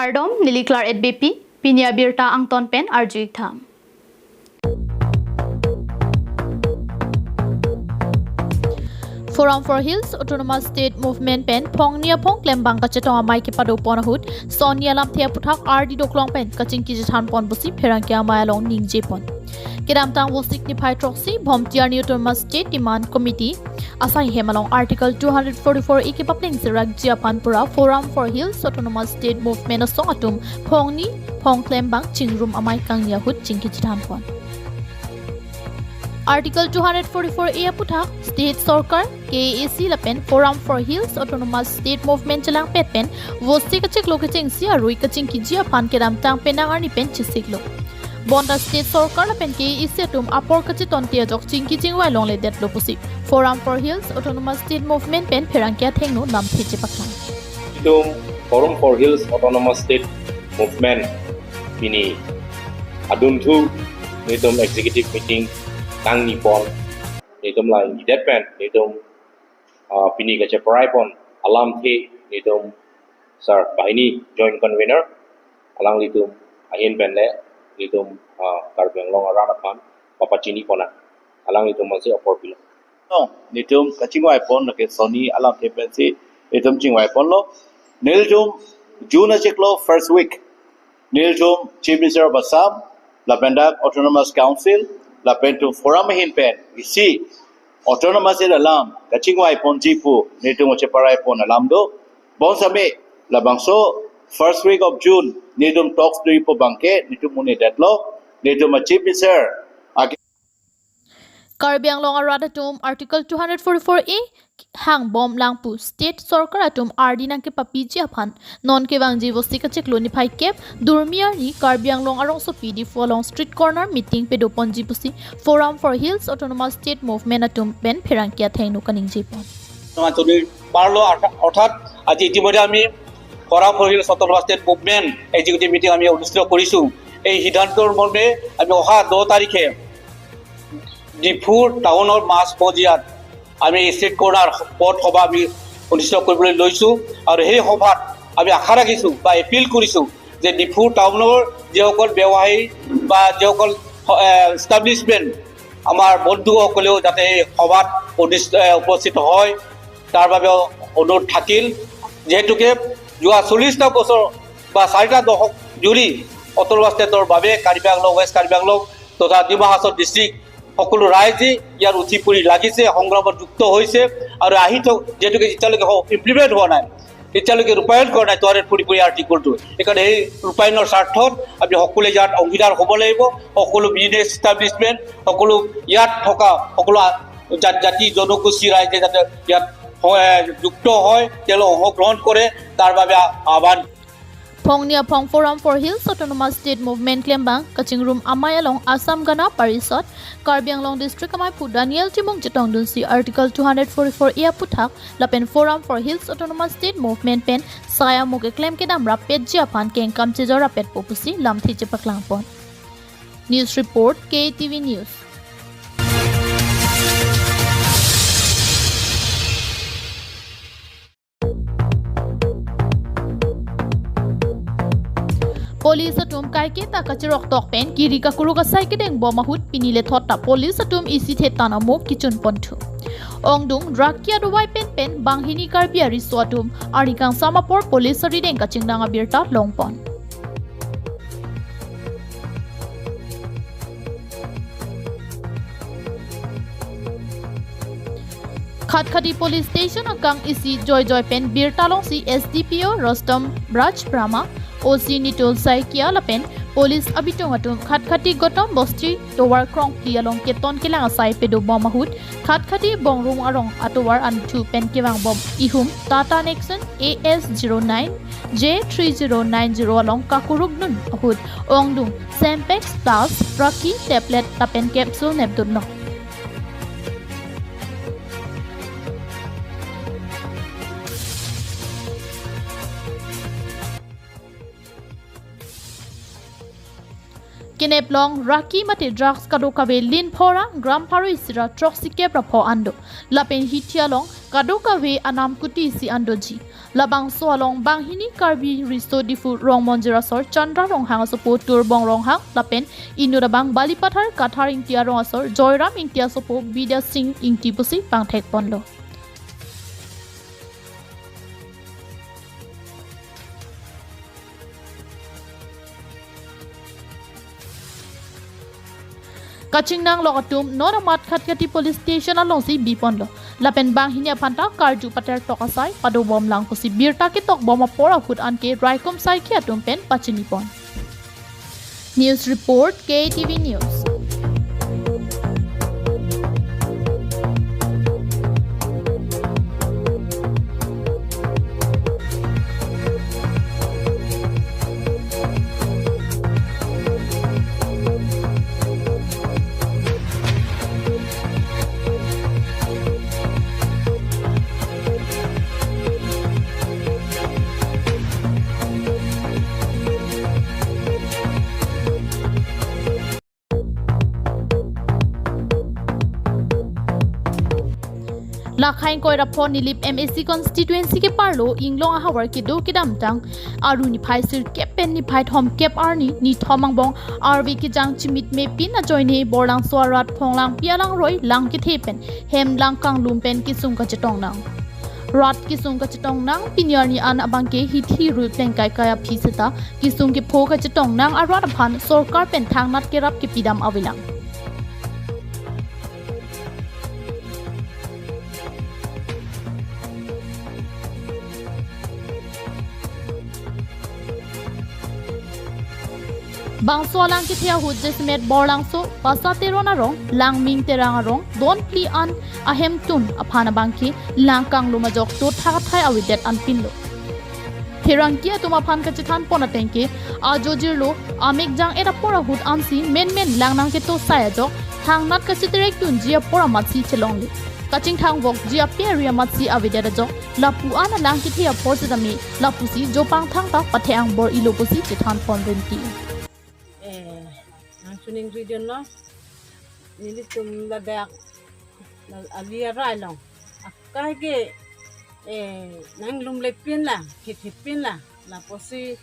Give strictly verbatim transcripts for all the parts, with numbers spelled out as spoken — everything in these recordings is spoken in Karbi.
Kardom, neli Claret Beypi, pini abirta angton pen arju-ik tha. Forum for Hills Autonomous State Movement pen phongni aphong klembang kachetong amei kepadopon ahut, sonni alamthe aphuthak ardi doklong pen kachingki chethanpon pusi pherangke amei along ningjepon. Kedamtang Vosik niphai throksi Bhomtiarni Autonomous State Demand Committee asai hem along Article two hundred forty-four A kepapleng serakji aphan pura Forum for Hills Autonomous State Movement asong atum phongni phong klembang chingrum amei kangni ahut chingki chethanpon. Article two hundred forty-four A aphuthak State Sorkar, K A A C lapen Forum for Hills Autonomous State Movement chelangpet pen Vosik achiklo kechengsi arui kachingkiji aphan kedamtang penang arni pen chesiklo. Bonta State Sorkar lapen K A A C atum apor kachetonte ajok chingki chingvai longledetlo pusi Forum for Hills Autonomous State Movement pen pherangke athengno lamthe chepaklang. Itum Forum for Hills Autonomous State Movement pini adunthu nelitum executive meeting nangnipon, nelitum la inggidet pen nelitum, ah, pini kachepraipon alamthe nelitum Sar Bahini, Joint Convener, alanglitum ahin pen le nelitum, ah, Karbi Anglong arat aphan papachinipon, alanglitum aphansi apor pilo. No, nelitum kachingvaipon, lake sonni alamthe pensi nelitum chingvaiponlo. Nelitum June achiklo first week, nelitum Chief Minister of Assam, lapen dak Autonomous Council, lapen itum Forum ahin pen isi Autonomous State alam kachingvaiponji pu nelitum kachepraipon alam do. Bonsitame labangso first week of June nelitum talks doji pu abangke nelitum un-edetlo, nelitum a Chief Minister ake Karbi Anglong arat atum Article two hundred forty-four A hangbomlang pu State Sorkar atum ardi nangkepapiji aphan non kevangji Vosik achiklo niphai kep Durmi arni Karbi Anglong arongsopi Diphu along street corner meeting padoponji pusi Forum for Hills Autonomous State Movement atum pen pherangke athengno kaningjepon. আলোচনাৰ পাৰলো। অৰ্থাৎ আজি ইতিমধ্যে আমি forum for hills autonomous state movement executive meeting আমি অনুষ্ঠিত কৰিছোঁ। এই সিদ্ধান্তৰ মৰ্মে আমি অহা দহ তাৰিখে ডিফুৰ টাউনৰ মাজ মজিয়াত আমি ষ্ট্ৰীট কৰ্ণাৰ পথ সভা আমি অনুষ্ঠিত কৰিবলৈ লৈছোঁ। আৰু সেই সভাত আমি আশা ৰাখিছোঁ বা এপিল কৰিছোঁ যে ডিফু টাউনৰ যিসকল ব্যৱসায়ী বা যিসকল, এ, এষ্টাব্লিছমেণ্ট আমাৰ বন্ধুসকলেও যাতে এই সভাত অনুষ্ঠ-, এ, উপস্থিত হয়, তাৰ বাবেও অনুৰোধ থাকিল। যিহেতুকে যোৱা চল্লিছটা বছৰ বা চাৰিটা দশক জুৰি অট'নমাছ ষ্টেটৰ বাবে কাৰ্বি আংলং, ৱেষ্ট কাৰ্বি আংলং তথা ডিমা হাছাও ডিষ্ট্ৰিক্ট সকলো ৰাইজে ইয়াৰ উঠি পৰি লাগিছে, সংগ্ৰামত যুক্ত হৈছে। আৰু আহি থক, যিহেতুকে এতিয়ালৈকে স-, ইমপ্লিমেণ্ট হোৱা নাই, এতিয়ালৈকে ৰূপায়ণ কৰা নাই টু হাণ্ড্ৰেড ফৰ্টি ফ'ৰ এ আৰ্টিকলটো। সেইকাৰণে সেই ৰূপায়ণৰ স্বাৰ্থত আমি সকলোৱে ইয়াত অংশীদাৰ হ'ব লাগিব। সকলো বিজনেছ এষ্টাব্লিছমেণ্ট, সকলো ইয়াত থকা সকলো আ-, জা-, জাতি জনগোষ্ঠী ৰাইজে যাতে ইয়াত হ-, এ, যুক্ত হয়, তেওঁলোক অংশগ্ৰহণ কৰে, তাৰ বাবে আ-, আহ্বান। Phongni aphong Forum for Hills Autonomous State Movement klembang kachingrum amei along Assam Gana Parishad, Karbi Anglong District amei aphu Daniel Timung chetongdunsi Article two hundred forty-four A aphuthak lapen Forum for Hills Autonomous State Movement pen sai amuk keklem kedam rappetji aphan kengkam chejor rappetpo pusi lamthe chepaklangpon. News report, K T V News. Police atum kaiketa kachiroktok pen kiri kakuruk asai kedengbom ahut pini lethot ta police atum isi thetan amuk kichunponthu. Ongdung drug ki adovai pen pen banghini Karbi ariso atum arni kangsam apor police arideng kachingnang abirta longpon. Khatkhati Police Station akang isi joijoi pen birta longsi S D P O Rustom Raj Brahma, O C Nitul Saikia lapen police abitung atum Khatkhati Gotom Bosti tovar krongpli along keton kelang asai pedobom ahut Khatkhati Bongrung arong atovar anthu pen kevangbom ihum Tata Nexon A S zero nine J three zero nine zero along kakurukdun ahut ongdung Sempex plus Raki tablet lapen capsule nepdunlo. Keneplong Raki mate drugs kadokave lin phora gram pharo isi ra throksi kep ra pho an do. Lapen hithi along kadokave anam kuti isi an doji. Labangso along banghini Karbi Riso Diphu Rongmonjir asor Chandra Ronghang asopo Turbong Ronghang lapen inut abang Balipathar Kathar Ingti arong asor Joyram Ingti asopo Bidya Sing Ingti pusi pangthek ponlo. Kachingnang lok atum non amat Khatkhati police station alongsi biponlo. Lapen banghini aphanta karju pater tok asai padobomlang pusi birta ketokbom apor ahut anke raikom saikhi atum pen pachinipon. News report, K T V News. Lakhai koirapho Nilip M A C constituency keparlo Inglong ahavar kedo kedamtang Aru niphai sirkep pen niphai thomkep arni nithom angbong arve kejang chimit mepin ajoine Borlangso arat Phonglangpi alangroi lang kethe pen hem lang kanglum pen kesung kachetongnang. Rat kesung kachetongnang pini arni an abangke hithi rui plengkaikai aphi seta kesung kepho kachetongnang arat aphan sorkar pen thangnat kerap kepidam avelang. Bangso alang kethe ahut jasemet Borlangso, Basa Teron arong, Langming Terang arong, don phli an ahemtun aphan abangke lang kanglum ajok dotha kathai avedet anpinlo. Pherangke atum aphan kachethanpon atengke, ajo jirlo, amek jang-et apor ahut ansi menmen lang nangketo sai ajok thangnat kacheterek dunji apor amatsi chelongle. Kachingthang vokji ape ari amatsi avedet ajok lapu an alang kethe apor setame lapusi jopang thangta pathe angbor-ilo pusi chethanpon rinti. Eh, nangchiningridunlo, nelitum ladak la ali arai along akai ke, eh, nanglumlepinlang, khithipinlang, lapusi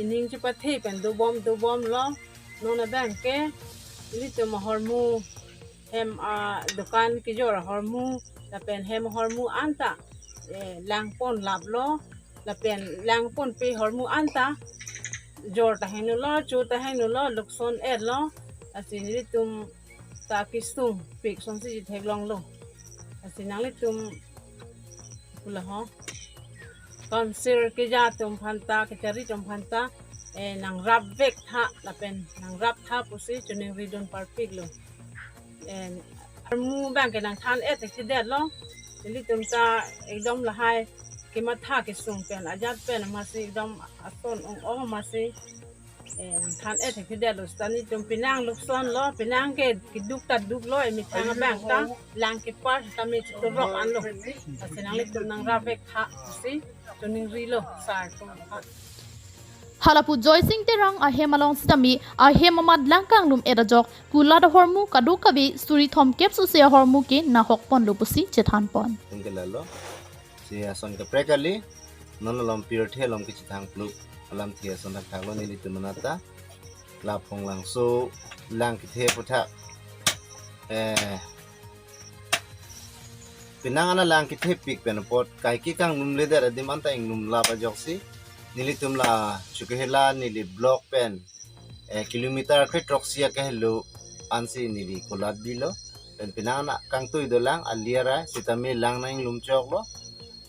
ining chepathe pen dobom dobomlo. Non abangke nelitum ahormu hem, ah, dokan kejor ahormu lapen hem ahormu anta, eh, langponlaplo. Lapen langponpe ahormu anta jor ta hengnolo, cho ta hengnolo, lukson etlo. Lasi nelitum ta kesungpik asonsi theklonglo. Lasi nanglitum pu la ho, council keja atum aphanta, kachari atum aphanta, eh, nangrapvek tha lapen nangrap tha pusi chiningridun parpiklo. Eh, ahormu abangke nangthan-et thekthedetlo. Nelitum ta ekdom lahai kematha kesung pen ajat pen amatsi ekdom ason ong-ong amatsi, eh, nangthan-et thekthedetlo. Seta nelitum penang luksonlo, penang ke keduk ta duklo, emethang abang ta lang kepar ta me chitorok anlo. Lasi nanglitum nangrapvek tha pusi chiningrilo sar atum aphan. Halapu Joysing Terang ahem along setame ahem amat lang kanglum-et ajok kulat ahormu kadokave suri thomkep suse ahormu ke nahokponlo pusi chethanpon. Tungke lalo. Si ason kaprek kali, non along pirthe along kechethang pluk alamthe ason thakthaklo nelitum anat ta. La Phonglangso lang kethe aputhak, eh, penang ana lang kethepik pen apot kaike kanglumledet adim anta inglumlap ajoksi nelitum la Chokihola Nilip block pen, eh, kilometer kre throksi akehelo ansi neli kulat bilo. Pen penang ana kangtui dolang ali arai setame lang nanglum choklo.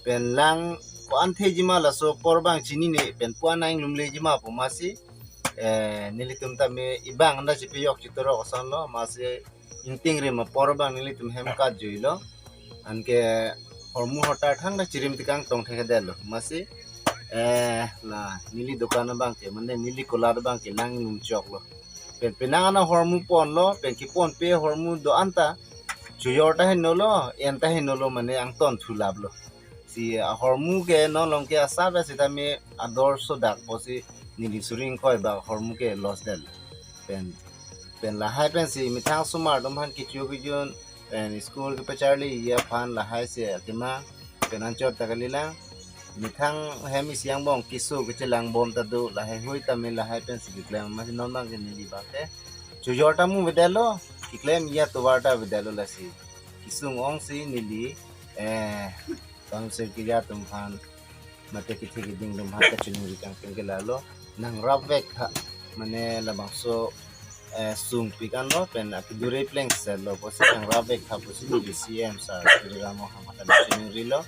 Pen lang ko-an thejima laso apor abang chinine pen pu-an nanglumlejima pu amatsi, eh, nelitum tame ibang anta chipejok chitorok asonlo amatsi ingtingrim apor abang nelitum hem kat juilo. Anke hormu hortar thangta chirim tekang tong thekthedetlo amatsi, eh, la neli dokan abangke mane neli kulat abangke lang inglum choklo. Pen penang ana hormu ponlo, pen keponpe hormu do anta chojor ta hengnolo, en ta hengnolo mane angton thulaplo. Si ahormu ke non along ke asap setame ador sodak pusi neli suri ingkoi bak hormu ke losdetlo. Pen, pen lahai pensi methang osomar atum aphan kecho kejun pen school kepacharliji aphan lahai si akemang pen anchot ta kalilang. Methang hem isi angbong keso kechelangbom ta do, lahai hui ta me lahai pensi keklem, masi non abang ke neli abang ke chojor ta mu avedetlo, keklem ya tovar ta avedetlo, lasi kesung ongsi neli, eh, council keja atum aphan, mate kethe keding atum aphan kachiningri kangtung ke lalo, nangrapvek tha, mane labangso, eh, sungpik anlo pen akedure plengsetlo pusi nangrapvek tha pusi neli C M sir Tuliram Ronghang aphan ta chiningrilo.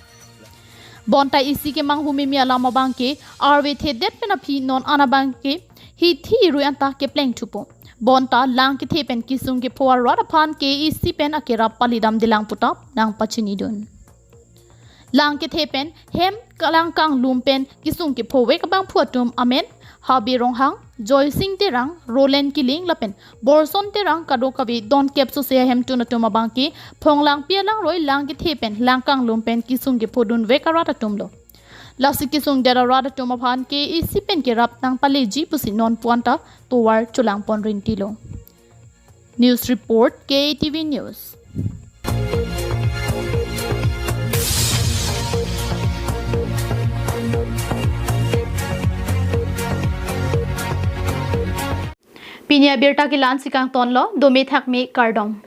Bonta isi kemanghu meme alam abang ke arve thedet pen aphi non an abang ke hithi rui anta kepleng thupo. Bonta lang kethe pen kesung kepho arat aphan K A A C pen akerap palidamdelang pu ta nangpachinidun. Lang kethe pen hem kalang kanglum pen kesung kephovek abangphu atum amen Habe Ronghang, Joysing Terang, Roland Killing lapen Borson Terang kadokave donkep sose ahemtun atum abang ke Phonglangpi alangroi lang kethe pen lang kanglum pen kesung kephodunvek arat atumlo. Lasi kesungdet arat atum aphan K A A C pen kerap nangpaleji pusi non pu anta tovar cholangpon rintilo. News report, K A T V News. Pini abirta ke la-ansi kangtonlo, dome thakme, kardom.